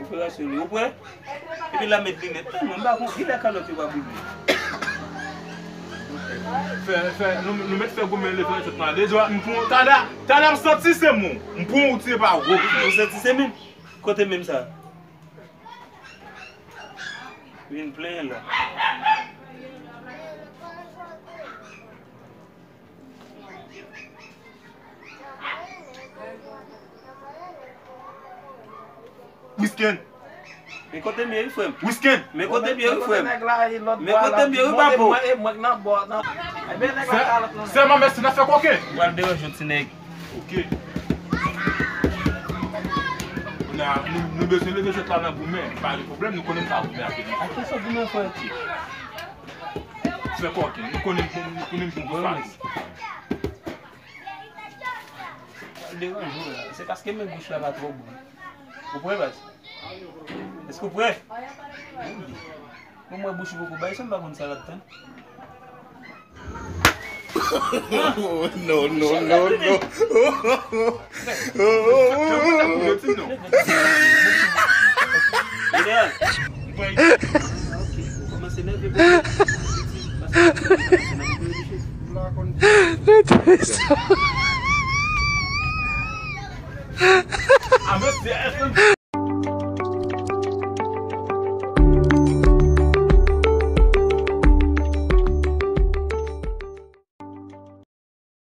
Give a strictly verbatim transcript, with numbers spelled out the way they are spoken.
Operasyon li, ou prè? Epi l ap met linèt. Tann mwen, m pa konn kilè kalòt yo va boule. Fè, fè, nou, nou met fè goumen leve sot nan de zwa, m pran, talè, talè m santi se mwen. M pran ou tiye pa ou. Ou santi se menm? Kote menm sa? Vin plenyen la. Wisken. Men kote m ye wi frè m. Wisken. Men kote m ye wi frè m. Men kote m ye wi papo. Sè, sè mwen mèsi nan fè koken. Ou pral deranje yon ti nèg. Ok. Kounye a, nou, nou bezwen leve jwèt la nan goumen. Pa gen pwoblèm, nou konnen m pa goumen avè nou. A ki sa w goumen frè? Fè koken, nou konnen, nou konnen m pou gwo fali. Pral deranje w la. Se paske men bouch la pa twò bon. Ou prè, baz? Èske w prè? Bon, mwen bouch ou poko bay, sa m pa konn sa l ap tann. No, no, no, no. Jeneral. Ok, ou kòmanse nève pou mwen. A mesye, èske